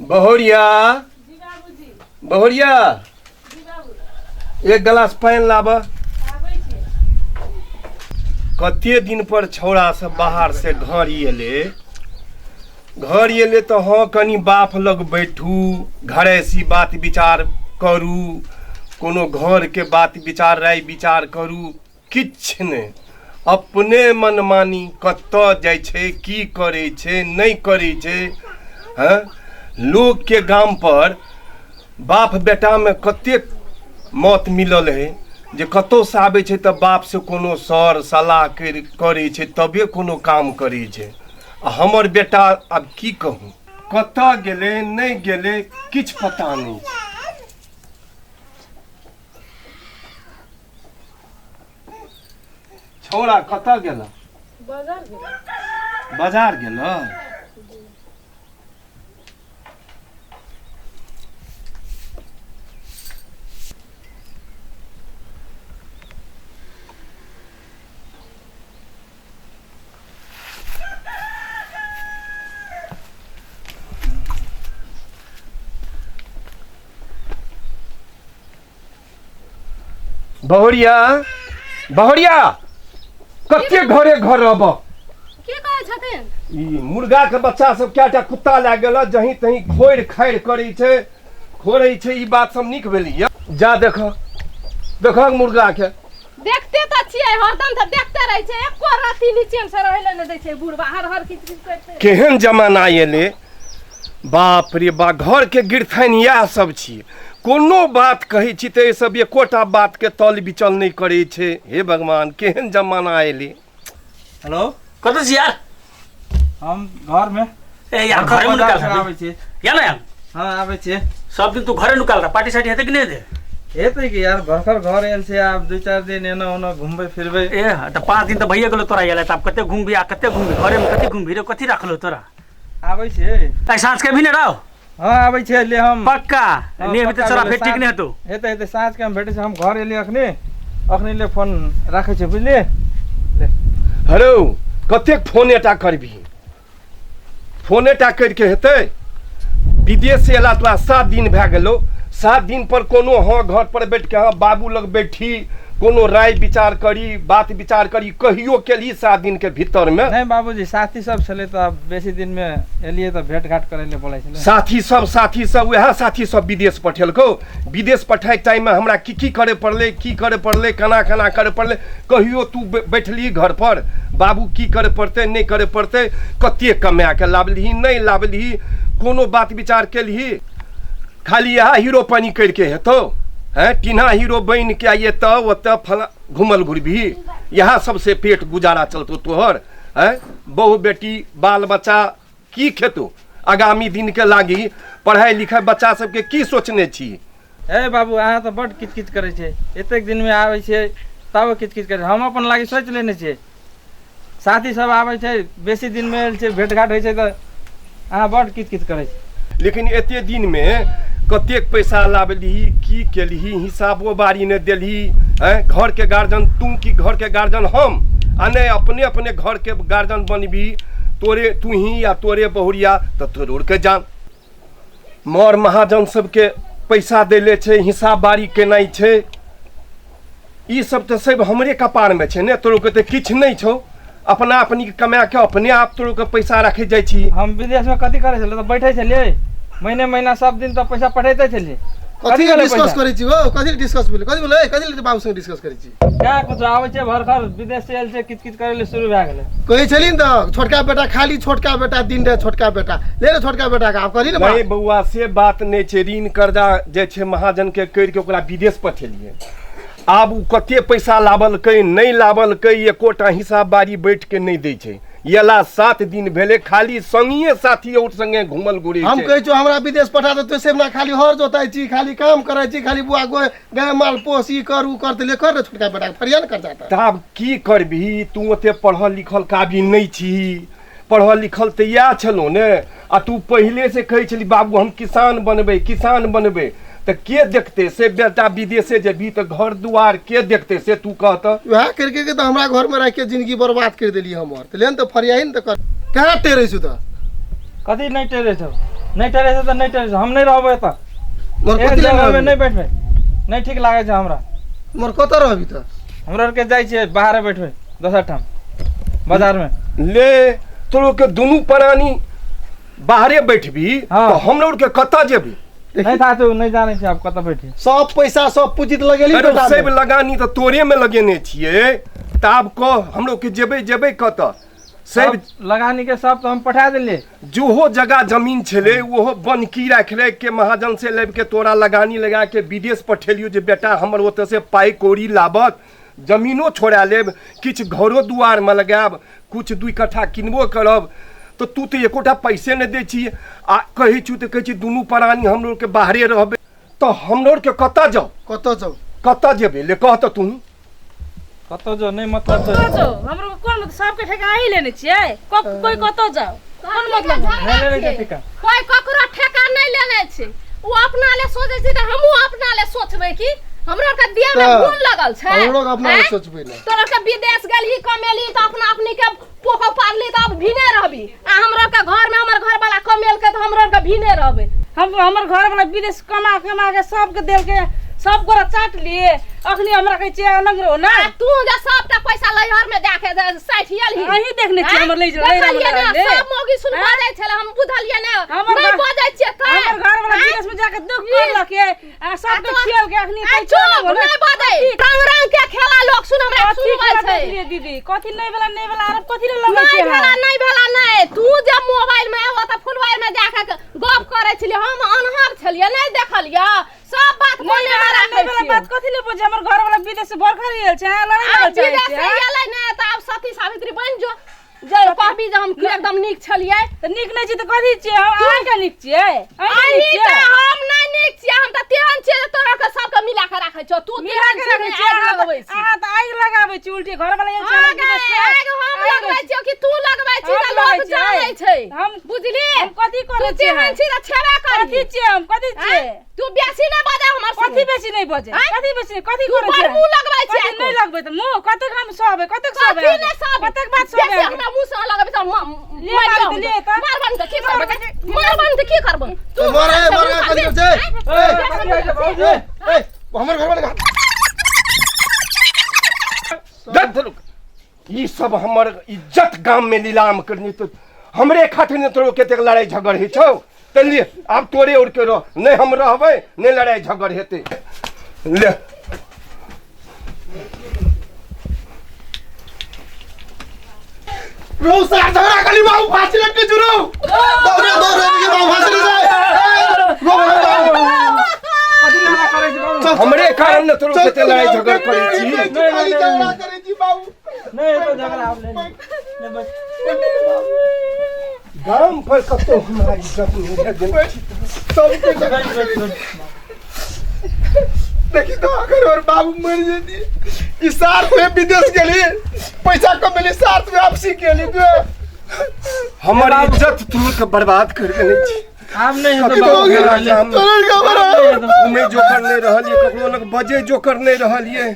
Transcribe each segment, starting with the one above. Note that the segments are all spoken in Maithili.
बहुरिया, बहुरिया, एक गिलास पानि लाब। कते दिन पर छौड़ा सब बाहर से घर एले, घर एले तऽ हँ कनि बाप लग बैठू, घरैसी बात विचार करू, कोनो घरके बात विचार राय विचार करू, किछु नहि। अपने मनमानी कतऽ जाइ छै, की करै छै, नहि करै छै। हँ, लोकके गामपर बाप बेटामे कतेक मत मिलल है जे कतहुसँ आबै छै तऽ बापसँ कोनो सर सलाह करै छै तबे कोनो काम करै छै। आ हमर बेटा आब की कहू, कतऽ गेलै नहि गेलै किछु पता नहि छै। छौड़ा कतऽ गेल? बाजार गेल। बाजार गेल। बहुरिया, बहुरिया, कते घरे घर रहब? की कहै छथिन? ई मुर्गा के बच्चा सब कएटा कुत्ता लए गेल, जहीं तहीं खोरि खारि करै छै, खोरै छै। ई बात सब नीक भेलैया? जा देख, देखक मुर्गा के। देखते तऽ छियै, हरदम तऽ देखते रहै छै, एको रत्ती नीचे से रहै लए नहि दै छै बुढ़बा, हर हर किच किच करते। केहन जमाना एलै बाप रे बा। घरके गिरथाइन इएह सब छी। कोनो बात कहै छी तऽ सब एकोटा बातके तल बिचल नहि करै छै। हे भगवान, केहन जमाना एलै। हेलो, कतऽ छी यार? हम घरमे। ए यार, घरेमे बाजार नुकाल से रहबी? आबै छी। या ना यार? हाँ, आबै छी। सब दिन तू घरे नुकाल रह, पार्टी सार्टी हेतै कि नहि हेतै? हेतै कि यार, भर्खर घर आयल छै, आब 2-4 दिन एना ओना घुमबै फिरबै। ए तऽ 5 दिन तऽ भइए गेलो तोरा आयल, तऽ आब कते घुमबी आ कते घुमबी? घरेमे कते घुमबी रे? कथी राखलो तोरा? आबै छियै। आइ साँझ के भी ने रहो। हाँ, आबै छियै ले हम। पक्का? हाँ, नहि हेबी तऽ पक्का तोरा भेलै। फेर ठीक नहि हेतौ। हेतै हेतै, साँझके हम भेटै छी। हम घर एलियै अखने, अखने ले फोन राखै छियै, बुझलियै? ले। हेलो, कतेक फोनेटा करबही? फोनेटा करिके हेतै? विदेश से एला तोरा 7 दिन भए गेलो। 7 दिन पर कोनो हँ घर पर बैठ के हँ बाबू लग बैठी, कोनो राय विचार करी, बात विचार करी, कहियो केलही 7 दिन के भीतर में? नहि बाबूजी, साथी सब छलै तऽ आब बेसी दिनमे एलियै तऽ भेट घाट करै लए बोलै छलै। साथी सब, साथी सब, उएह साथी सब विदेश पठेलकौ। विदेश पठाय टाइममे हमरा की की करे पड़लै, की करे पड़लै, केना केना करे पड़लै, कहियो तू बैठली घर पर बाबू की करे पड़तै नहि करे पड़तै, कते कमा के लाबलही नहि लाबलही, कोनो बात विचार केलही? खाली इएह हीरो पानी करिके हेतौ? हैं, टीना हीरो बनि के एतऽ ओतऽ फला घुमल घुरबही, इएह सबसे पेट गुजारा चलतौ तोहर? हैं, बहु बेटी बाल बच्चा की खेतौ? आगामी दिन के लागी पढ़ाई लिखाई बच्चा सबके की सोचने छी? हे बाबू, अहाँ तऽ बड्ड किच किच करै छियै। एतेक दिनमे आबै छियै तब किच किच करै। हम अपन लागी सोचि लेने छियै, साथी सब आबै छै, बेसी दिनमे आयल छै, भेट घाट होइ छै तऽ अहाँ बड्ड किच किच करै छी। लेकिन एते दिनमे कतेक पैसा लाबलिही, की केलही, हिसाबो बारी नहि देलही। आँय, घरके गार्जियन तू कि घरके गार्जियन हम? आ नहि अपने अपने घरके गार्जियन बनबी, तोरे तूही या तोरे बहुरिया तऽ तोरोर के जान। मर महाजन सबके पैसा दैले छै, हिसाब बारी केनाइ छै, ई सब तऽ सब हमरे कपारमे छै ने। तोरो के तऽ किछु नहि छौ, अपना अपनी कमा के अपने आप तोरो के पैसा राखै जाइ छी। हम विदेशमे कथी करै छलियै? तऽ बैठै छलियै महीने महीना, सब दिन तऽ पैसा पठैते छलियै। कथी भेलै डिस्कस पैसा? करै छी हो? कथी डिस्कस भेलै? कथी भेलै? कथी लेल बाबू संगे डिस्कस करै छी? क्या कुछ आबै छै, भरखर विदेश से आयल छै, किच किच करै लए शुरू भए गेलै। कहै छली ने तऽ छोटका बेटा, खाली छोटका बेटा, दिन राति छोटका बेटा। ले ने छोटका बेटा के, आब करी ने नहीं बात। बौआ, से बात नहि छै। ऋण कर्जा जे छै महाजन के करि के ओकरा विदेश पठेलियै। आब ओ कते पैसा लाबलकै नहि लाबलकै, एकोटा हिसाब बारी बैठ के नहि दै छै। एला 7 दिन भेलै, खाली संगिए साथी और संगे घूमल घुरै हम छै। कहै छियौ हमरा विदेश पठा देतौ से ना, खाली हर जोताइ छी, खाली काम करै छी, खाली बुआ गो गाय माल पोस, ई कर ऊ कर। तऽ ले कर ने छोटका बेटा के, फरिया ने कर्जा तऽ। तऽ आब की करबिही? तू ओते पढ़ल लिखल काबिल नहि छी। पढ़ल लिखल तऽ इएह छलौ ने। आ तू पहिले से कहै छली बाबू हम किसान बनबै, किसान बनबै, तऽ के देखतै से? बेटा विदेशे जेबही तऽ घर दुआर के देखतै से तू कह तऽ। वएह करके के तऽ हमरा घरमे राखि के जिंदगी बर्बाद करि देली हमर। तऽ ले ने तऽ फरियाही ने तऽ कर। कहाँ टेरै छौ तऽ? कथी नहि टेरै छौ? नहि टरै छै तऽ नहि टरै छै, हम नहि रहबै एतऽ। मोर एहन कथी लए जगहमे रहबी? नहि बैठबै, नहि ठीक लागै छै हमरा। मोर कतऽ रहबी तऽ? हमरा आरके जाइ छियै बाहरे बैठबै दोसर ठाम बाजारमे। ले तोरो के दुनू प्राणी बाहरे बैठबी। हाँ। तऽ हमरो के कतऽ जेबी? नहि थाचू, नहि जानै छियै आब कतऽ बैठी। सब पैसा सब पूंजी तऽ लगेली अरे बेटा सब मे। लगानी तऽ तोरे में लगेने छियै, तऽ आब कह हमरो के जेबै जेबै कतऽ? सब सब लगानी के सब तऽ हम पठा देलियै। जोहो जगह जमीन छलै ओहो बनकी राखि राखि के महाजन से लाबि के तोरा लगानी लगा के विदेश पठेलियौ जे बेटा हमर ओतऽ से पाइ कौड़ी लाबत, जमीनो छोड़ा लेब, किछु घरो दुआरमे लगायब, किछु 2 कट्ठा किनबो करब। तऽ तू तऽ एकोटा पैसे नहि दै छी आ कहै छी तऽ कहै छी दुनू प्राणी हमरो के बाहरे रहबै, तऽ हमरो के कतऽ जाउ? कतऽ जाउ? कतऽ जेबै ले कह तऽ तू। कतऽ जो नहि मतलब छै। कतऽ जाउ? हमरो कोन मतलब? सबके ठेका अहीं लेने छियै? कोई कतऽ जाउ, कोन मतलब? नहि लेने छै ठेका। कोई ककरो ठेका नहि लेने छै। ओ अपना ले सोचै छै तऽ हमहूँ अपना ले सोचबै की? हमरा के देह में तऽ घुन लगल छै। हमरो के अपना ले आँय? सोचबै ने। तोरा के विदेश गेलही कमेली तऽ अपना अपनी के पोको पारली तऽ अब भीने रहबी, आ हमरा के घर में हमर घर वाला कमेलके तऽ हमरा के भीने रहबै। हम हमर घर वाला विदेश कमा कमा के सबके देलके, सब गोरा चाट लिए, अखनी हमरा कहै छियै अलग रहो ना। आ तू जे सबटा पैसा लैहर में जाके साठि एलही। अहीं देखने छियै हमर लै देखलियै ना, सब मौगी सुन बजै छलै, हम बुझलियै ना। हमर नहि बजै छियै तऽ हमर घर वाला आँय? विदेश में जाके दुख करलक ये, आ सबके खियल के अखनी आ कहै छियै चुप, अलग हो ना। नहि बजै। रंग रंग के खेला लोक सुन हमरा कथी सुनबै खेला छै। देखलियै दीदी? कथी नहि भेला नहि भेला आर कथी ले लगै नहि छियै भेला अहाँ? नहि भेला नहि, तू जे मोबाइल में ओतऽ फुलवारी में जाके गप करै छलियै, हम अनहर छलियै, नहि देखलियै सब बात नहि मोने में भेला, राखै नहि भेला छियै। बात कथी ले बजै? हमर घर वाला विदेश से बरखा गेल छै, अहाँ लड़ाइ आब लगल चाहै विदेश छियै, से आँय? एलै ने तऽ आब सती सावित्री बनि जो जे कहबी जे हम की एकदम नीक छलियै। तऽ नीक नहि छी तऽ कथी छियै? हम अहाँ के नीक छियै? अहीं के अहीं नीक छियै? तऽ हम नहि नीक छियै, हम तऽ तेहन छियै जे तोरा के सबके मिला के राखै छियौ। तू मिला तेहन के छी राखै ने छियै, आगि अहाँ तऽ लगबै छी। अहाँ तऽ आगि लगाबै छी उल्टी, घर वाला आयल छै हाँ हमर गै, विदेश से, आगि हम आगि लगबै छियौ कि तू लगबै छी हम तऽ लगबै लोक छियै। जानै छै। हम बुझली? हम कथी तू करै छियै? तेहन छी तऽ छेबे कथी करी। छियै हम? कथी छियै? आँय? तू बेसी नहि बजै हमर कथी संगे। बेसी नहि बजै? आँय? कथी बेसी नहि? कथी तू करै बड़ छियै? मुँह लगबै छियै कथी नहि आइको। लगबै तऽ मुँह? कतेक हम सहबै? कतेक सहबै? कथी नहि सहबै? कतेक बात सहबै? बेसी हमरा मुँह से लगबै तऽ ले मारि बात जाउ। ले तऽ। मारबन तऽ की करबै? मारबन तऽ की करबै? तू मरे मार मरे से कथी मुँह छै? खाबी। ए, कथी होइ छै बाबूजी? ए, हमर घर वाला दर्द ई सब हमर इज्जत गाम में नीलाम करनी तो हमरे खातिर ने तोरो कतेक लड़ाई झगड़ होइ छौ। तऽ ले आब तोरे और के रह, नहि हम रहबै नहि लड़ाई झगड़ हेतै। ले रो सार झगड़ा खाली बाबू फांसी लटके जुरो दौड़े दौड़े के बाबू फांसी लटके रो बाबू। कथी लड़ाई करै छी बाबू? हमरे कारण ने तोरो कतेक लड़ाई झगड़ करै छी। खाली झगड़ा करै छी बाबू। नहि हेतौ झगड़ा आब, नहि नहि बस। गाम पर कतौ हमरा इज्जत नहि रह देने छी। सबके झगड़ा करै छी। देखी तो अगर और बाबू मर जेती, ई सार्थ में विदेश गेली पैसा कमेली, सार्थ में वापसी गेली तू हमर इज्जत तू के बर्बाद कर देने छी। आब नहि हेतौ कतौ बाबू। गेला गाम में। तोरे खबर घूमे जोकर नहि रहलियै, ककरो लग बजे जोकर नहि रहलियै।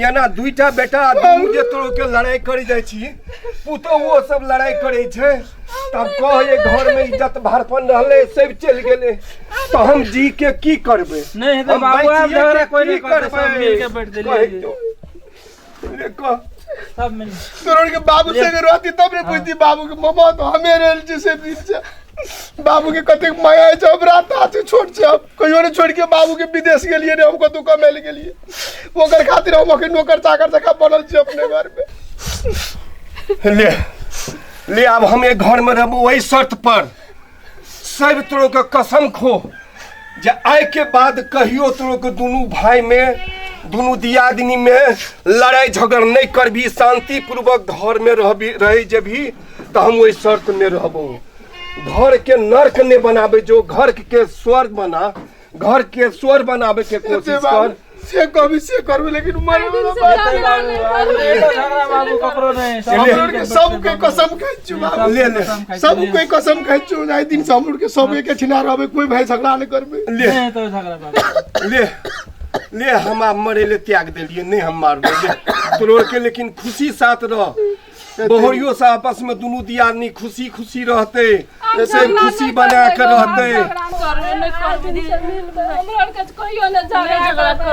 एना दुईटा बेटा आ दुनू जे तोरो के लड़ाई करै जाइ छी, पुतोहुओ सब लड़ाई करै छै। तब कह ये घर में इज्जत भारपन रहलै सब चलि गेलै, तऽ हम जी के की करबै? नहि हेतौ हम बाबू, आब बचिए झगड़ा के कोइ की नहि करतै, सब करबै? मिलके बैठ कहै देलियै। तो। ले कह। सब मिल तोरे के बाबू से अगर रहती तब ने बुझती बाबू के ममा तो हमे रहल छी से दिन से बाबू के कतेक माया छै। हम रात छै छोट छै, हम कहियो ने छोड़ के बाबू के विदेश गेलियै ने हम कतौ कमाय लए गेलियै। ओकर खातिर हम अखन नौकर चाकर जकाँ बनल छी अपने घर में। ले ले आब हम एक घर में रहबो वही शर्त पर, सब तोरो के कसम खो जे आइ के बाद कहियो तोरो के दुनू भाई में दुनू दियादिनी में लड़ाई झगड़ नहीं करबी, शांति पूर्वक घर में रहबी रह जेबी तो हम वही शर्त में रहबो। घर के नर्क नहीं बनाबे, जो घर के स्वर्ग बना, घर के स्वर्ग बनाबे के कोशिश कर। से कभी से करबे लेकिन मरे वाला बात झगड़ा नहीं। नहि आब करबै। नहि हेतौ झगड़ा बाबू ककरो नहि, सब ले। हमरो के सबके कसम खाइ छियौ बाबू। ले ले। सबके कसम खाइ छियौ, आइ दिन से हमरो के सब एके छिना रहबै, कोई भाई झगड़ा नहीं करबै। ले नहि हेतौ झगड़ा बाबू। ले ले हम आब मरे ले त्याग देलिए, नहीं हम मारबो। ले तोरो के, लेकिन खुशी साथ रह। बहुरियो से आपस में दुनू दियादनी खुशी खुशी रहते, से खुशी बना के रहते। हमरा आरके कहियो ने झगड़ा।